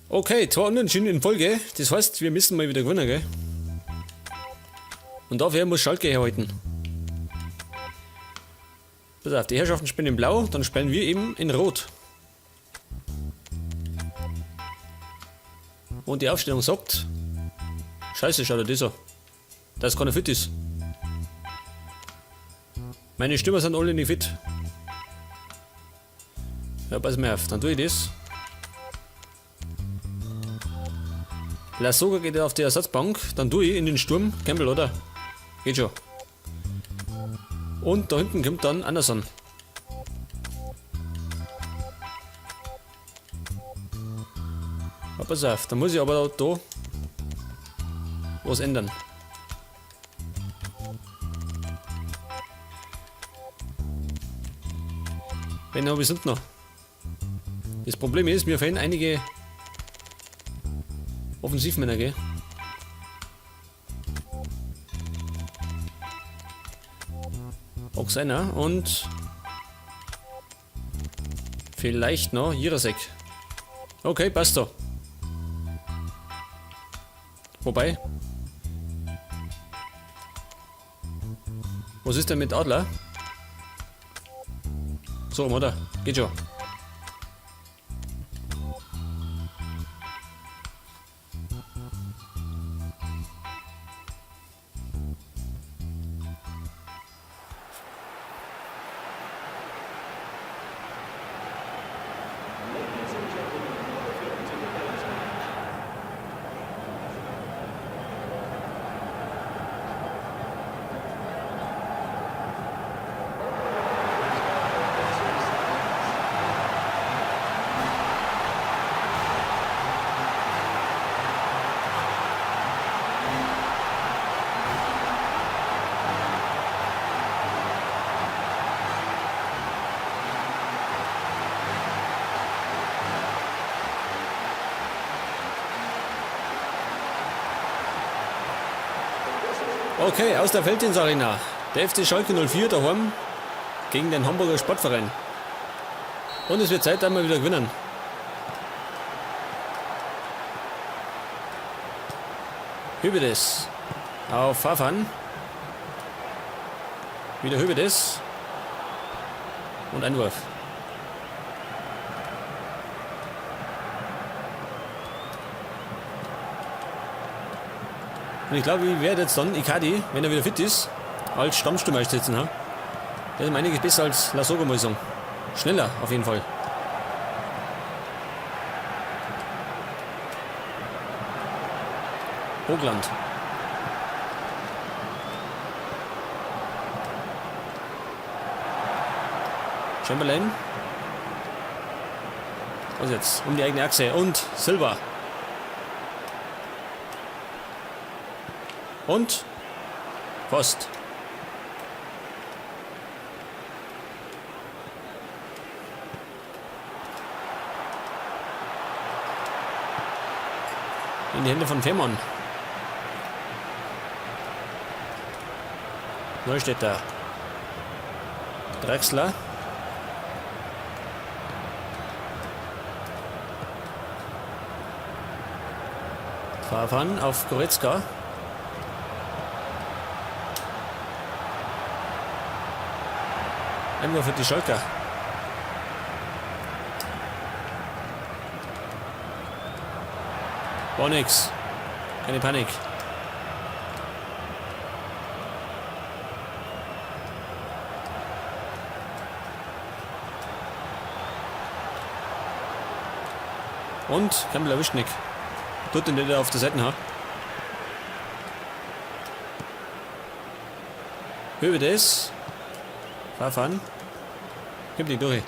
Okay, zwei Unentschieden in Folge. Das heißt, wir müssen mal wieder gewinnen, gell? Und dafür muss Schalke herhalten. Pass auf, die Herrschaften spielen in Blau, dann spielen wir eben in Rot. Und die Aufstellung sagt, Scheiße, schaut er das an. Dass keiner fit ist. Meine Stürmer sind alle nicht fit. Ja, pass mal auf, dann tue ich das. Lasogga geht auf die Ersatzbank, dann tue ich in den Sturm Campbell, oder? Geht schon. Und da hinten kommt dann Anderson. Ja, pass auf, da muss ich aber da was ändern. Wen hab ich sonst noch? Das Problem ist, mir fehlen einige Offensivmänner, gell? Auch seiner und vielleicht noch Jirasek. Okay, passt doch. Wobei. Was ist denn mit Adler? So, oder? Geht schon. Okay, aus der Veltins Arena. Der FC Schalke 04 daheim gegen den Hamburger Sportverein. Und es wird Zeit, dass wir wieder gewinnen. Höwedes auf Farfan. Wieder Höwedes. Und Einwurf. Und ich glaube, ich werde jetzt dann Icardi, wenn er wieder fit ist, als Stammstürmer einsetzen. Ha? Der ist um einiges besser als Lasogga, muss ich sagen. Schneller auf jeden Fall. Hoogland. Chamberlain. Was jetzt? Um die eigene Achse. Und Silva. Und Post. In die Hände von Fährmann. Neustädter. Draxler. Farfan auf Goretzka. Einmal für die Schalker. War nix. Keine Panik. Und Campbell erwischt Nick. Tut den, der auf der Seite hat. Höwedes. Farfan. Kommt nicht durch.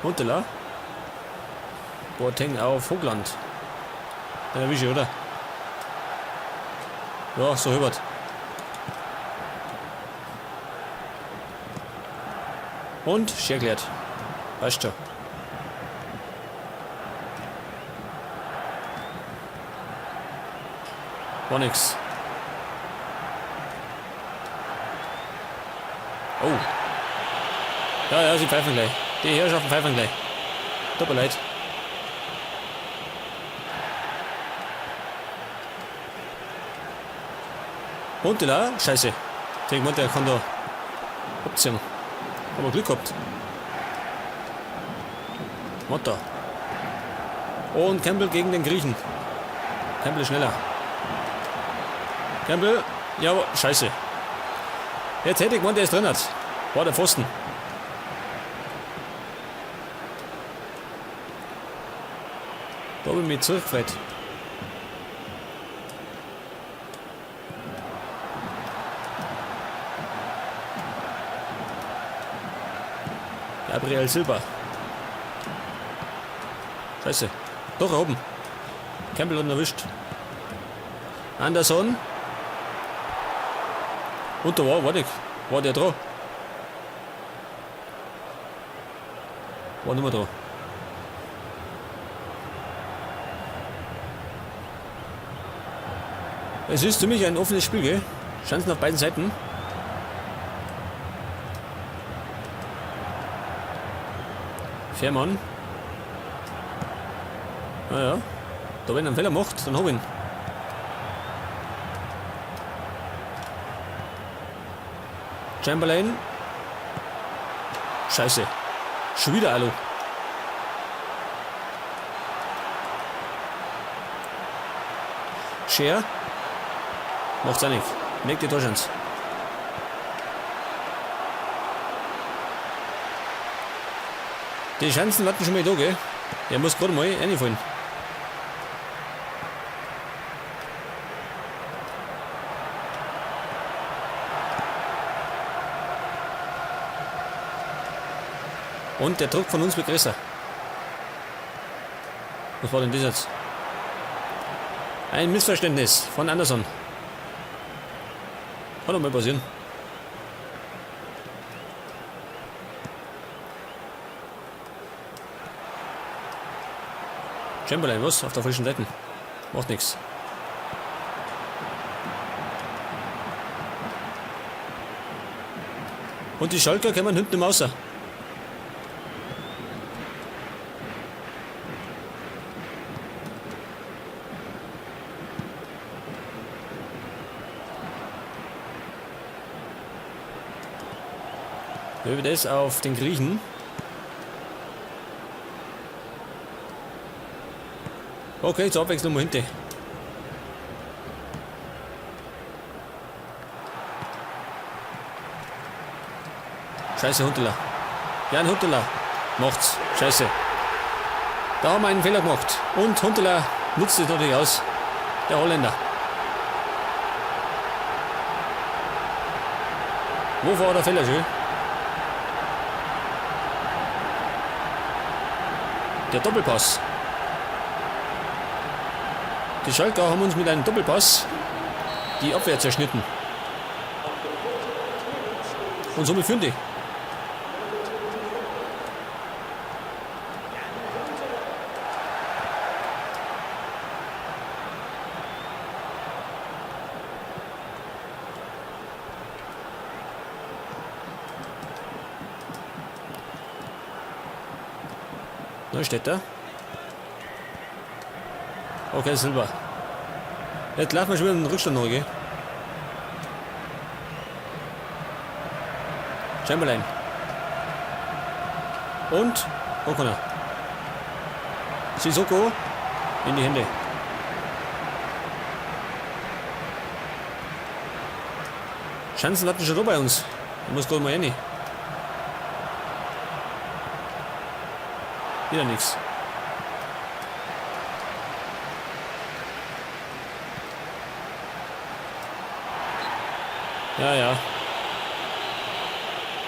Huntelaar. Boateng auf Hoogland. Den erwische ich, oder? Ja, so Hubert. Und erklärt. Passt schon. War nix. Oh. Ja, ja, sie pfeifen gleich. Die Herrschaften pfeifen gleich. Tut mir leid. Huntelaar? Scheiße. Ich meinte, er kann da abziehen. Aber Glück gehabt. Motta. Und Campbell gegen den Griechen. Campbell ist schneller. Campbell. Ja, scheiße. Jetzt hätte ich gemeint, der ist drin hat. War der Pfosten. Da habe ich mich zurückgefreut. Gabriel Silva. Scheiße. Doch, oben. Campbell hat ihn erwischt. Anderson. Und da war, warte, war der dran? War nicht mehr da. Es ist ziemlich ein offenes Spiel, gell? Chancen auf beiden Seiten. Fährmann. Naja. Da wenn er einen Fehler macht, dann hab ich ihn. Chamberlain. Scheiße. Schon wieder Alu. Scher. Macht's auch nicht. Nächste Torchance. Die Chancen warten schon mal da, gell? Er muss gerade mal reinfallen. Und der Druck von uns wird größer. Was war denn das jetzt? Ein Missverständnis von Anderson. Kann doch mal passieren. Chamberlain, was? Auf der falschen Seite. Macht nichts. Und die Schalker kommen hinten raus. Über das auf den Griechen. Okay, zur Abwechslung mal hinten. Scheiße, Huntelaar. Jan Huntelaar macht's. Scheiße. Da haben wir einen Fehler gemacht. Und Huntelaar nutzt es natürlich aus. Der Holländer. Wo war der Fehler schön? Der Doppelpass. Die Schalker haben uns mit einem Doppelpass die Abwehr zerschnitten. Und somit führen die. Neustädter. Okay, Silber. Jetzt laufen wir schon wieder in den Rückstand noch, gell? Chamberlain. Und O'Connor. Sissoko in die Hände. Chancen hatten schon da bei uns. Da muss gerade mal rein. Wieder nichts. Ja, ja.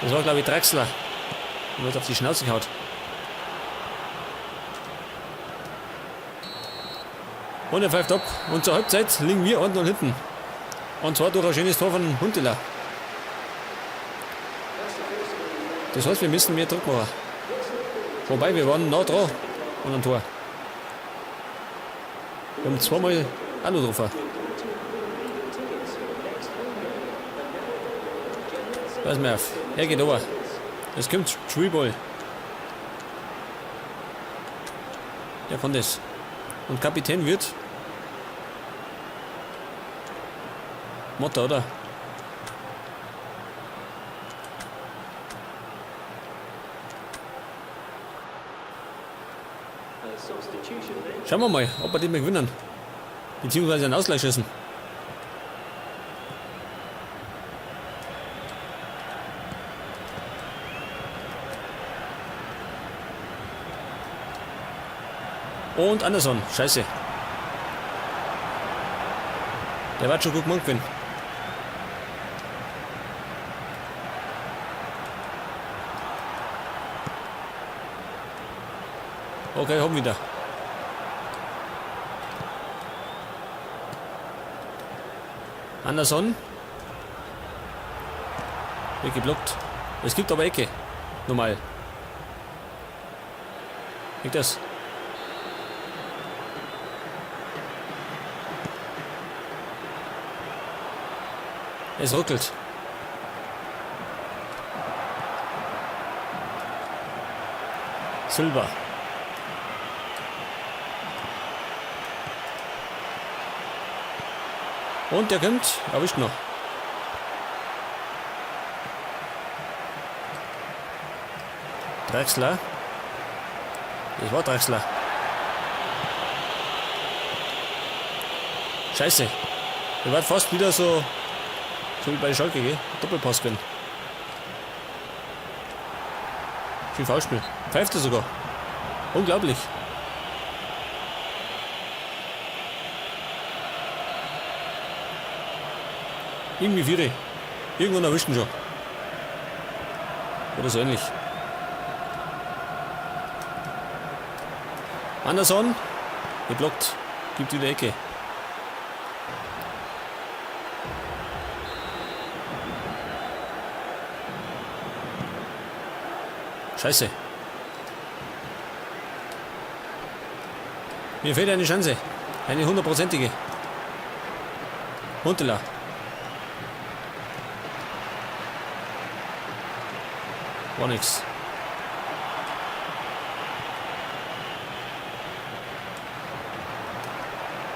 Das war, glaube ich, Draxler. Der wird auf die Schnauze gehauen. Und er pfeift ab. Und zur Halbzeit liegen wir unten und hinten. Und zwar durch ein schönes Tor von Huntelaar. Das heißt, wir müssen mehr Druck machen. Wobei, wir waren nah dran an einem Tor. Wir haben zweimal auch noch getroffen. Pass mir auf. Er geht over. Es kommt Treeball. Der kann das. Und Kapitän wird Motta, oder? Schauen wir mal, ob wir den mal gewinnen. Beziehungsweise einen Ausgleich schießen. Und Anderson, scheiße. Der wird schon gut gemacht gewinnen. Okay, haben wieder. Anderson. Wird geblockt. Es gibt aber Ecke. Normal. Liegt das? Es ruckelt. Silber. Und der kommt, erwischt noch. Draxler. Das war Draxler. Scheiße. Der war fast wieder so, so wie bei Schalke, gell? Doppelpass gönnen. Schön Foulspiel. Pfeift er sogar. Unglaublich. Irgendwie Viere. Irgendwann erwischt ihn schon. Oder so ähnlich. Anderson. Geblockt. Gibt wieder Ecke. Scheiße. Mir fehlt eine Chance. Eine hundertprozentige. Huntelaar. War nix.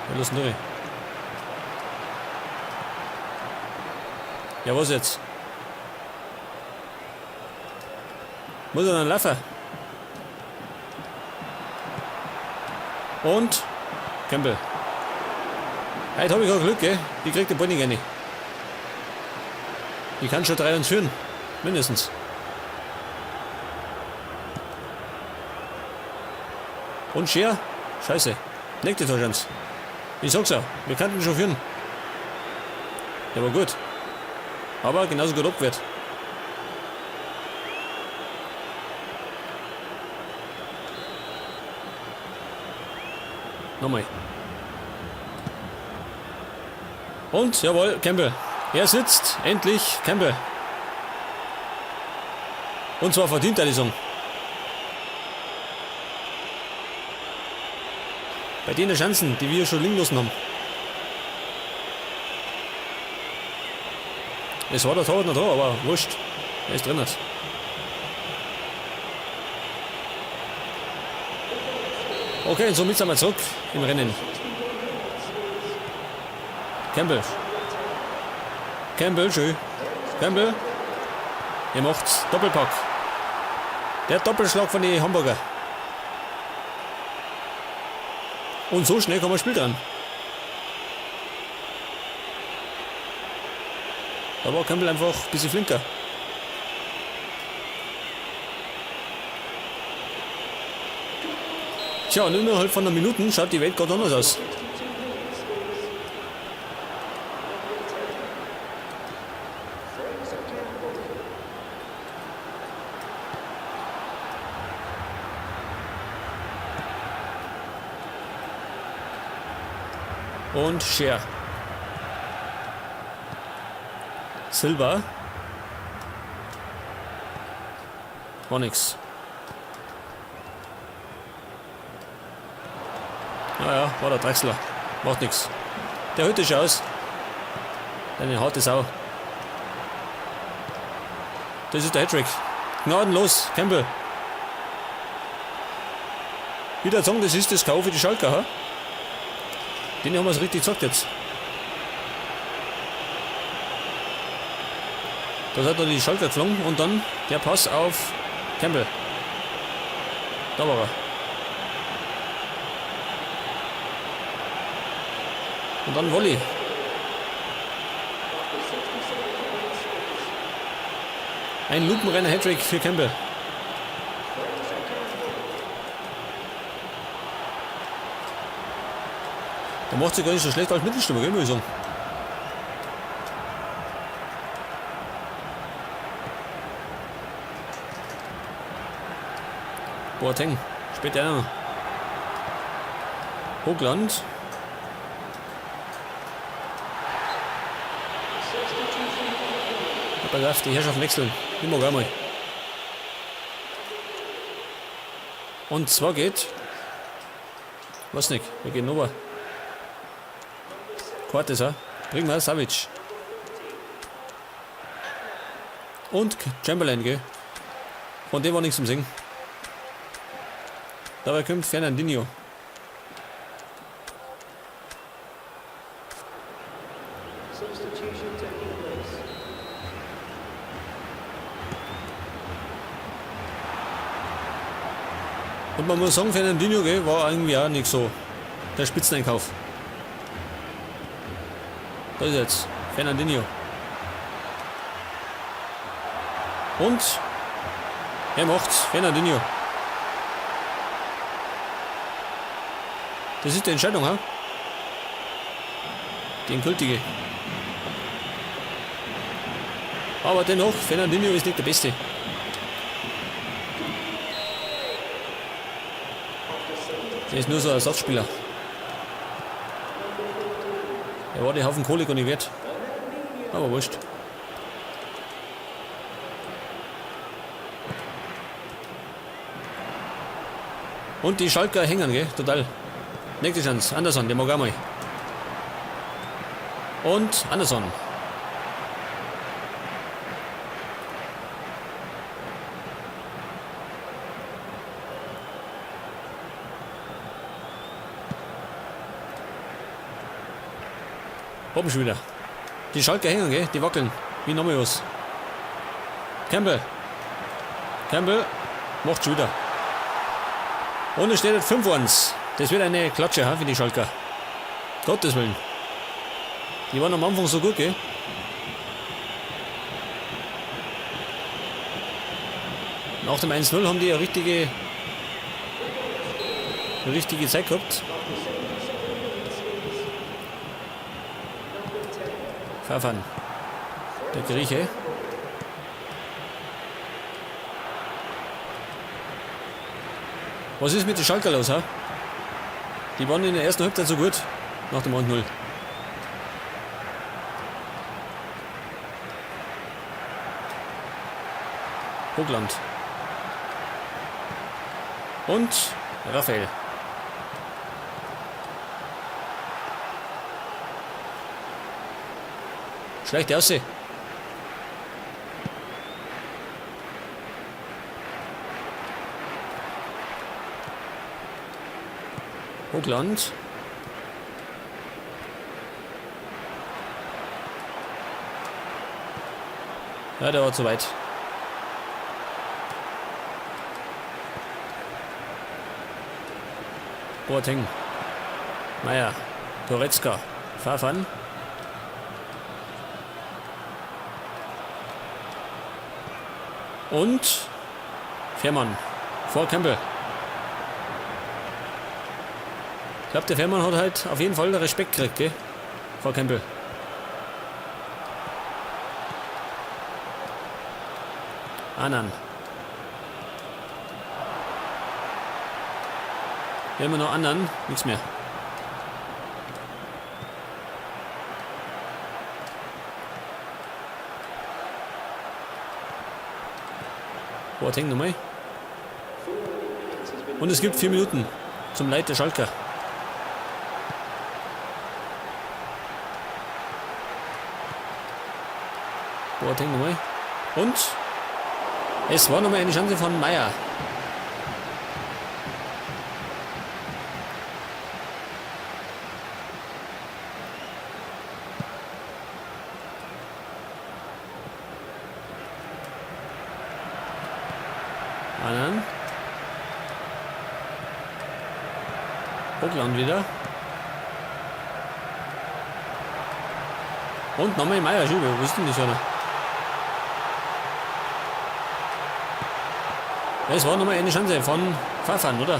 Ja, los durch. Ja, was jetzt? Muss er dann laufen? Und Campbell. Heute habe ich auch Glück, gell? Ich krieg den Ball nicht rein. Ich kann schon 3-1 führen. Mindestens. Und Scher? Scheiße. Nächste Torchance. Ich sag's ja, wir könnten schon führen. Der war gut. Aber genauso gut abgewehrt. Nochmal. Und, jawohl, Campbell. Er sitzt, endlich, Campbell. Und zwar verdient er die Song. Bei den Chancen, die wir schon liegen lassen haben. Es war der Torwart noch da, aber wurscht. Er ist drin. Okay, und somit sind wir zurück im Rennen. Campbell. Campbell, schön. Campbell. Er macht's. Doppelpack. Der Doppelschlag von den Hamburger. Und so schnell kommen wir Spiel dran. Da war Campbell einfach ein bisschen flinker. Tja, und innerhalb von einer Minute schaut die Welt ganz anders aus. Und Scher. Silber. War nix. Naja, war der Drechsler. Macht nix. Der hüte schon aus. Eine harte Sau. Das ist der Hattrick. Gnadenlos, Campbell. Wieder sagen, das ist das K.O. für die Schalker, ha? Den haben wir es richtig gesagt jetzt. Das hat er die Schalker geflogen und dann der Pass auf Campbell. Da war er. Und dann Volley. Ein lupenreiner Hattrick für Campbell. Der macht sich gar nicht so schlecht als Mittelstürmer, gell, muss ich sagen. Boateng, später auch noch. Hoogland. Pass auf, die Herrschaft wechseln. Ich mag auch mal. Und zwar geht. Weiß nicht, wir gehen rüber. Cortes, ha? Bring mal Savic. Und Chamberlain, gell? Von dem war nichts zum Singen. Dabei kommt Fernandinho. Und man muss sagen, Fernandinho, gell, war irgendwie auch nicht so der Spitzeneinkauf. Da ist jetzt Fernandinho. Und er macht's, Fernandinho. Das ist die Entscheidung, ha? Die endgültige. Aber dennoch, Fernandinho ist nicht der Beste. Der ist nur so ein Ersatzspieler. Er war die Haufen Kohle gar nicht wert. Aber wurscht. Und die Schalker hängen, gell? Total. Nächste Chance. Andersson, der mag auch mal. Und Andersson. Hoppen schon wieder. Die Schalker hängen, gell? Die wackeln. Wie nochmal was. Campbell. Campbell macht schon wieder. Und es steht jetzt 5-1. Das wird eine Klatsche, ha, für die Schalker. Gottes Willen. Die waren am Anfang so gut, gell? Nach dem 1-0 haben die eine richtige Zeit gehabt. Farfan. Der Grieche. Was ist mit den Schalker los, ha? Die waren in der ersten Halbzeit so gut. Nach dem 1-0. Hoogland. Und Raphael. Schlecht aussehen. Hoogland. Ja, der war zu weit. Boateng. Meier. Goretzka. Farfan. Und Fährmann vor Campbell. Ich glaub, der Fährmann hat halt auf jeden Fall Respekt gekriegt, gell? Vor Campbell. Annan. Immer noch Annan, nichts mehr. Boateng nochmal. Und es gibt 4 Minuten zum Leid der Schalker. Boateng nochmal. Und Es war nochmal eine Chance von Meier. Annan. Hochland wieder. Und nochmal Meier, wo ist denn das einer? Es war nochmal eine Chance von Farfan, oder?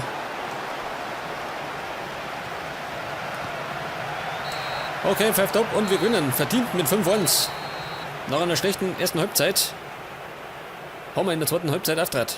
Okay, pfeift ab und wir gewinnen. Verdient mit 5-1. Nach einer schlechten ersten Halbzeit haben wir in der zweiten Halbzeit auftrat.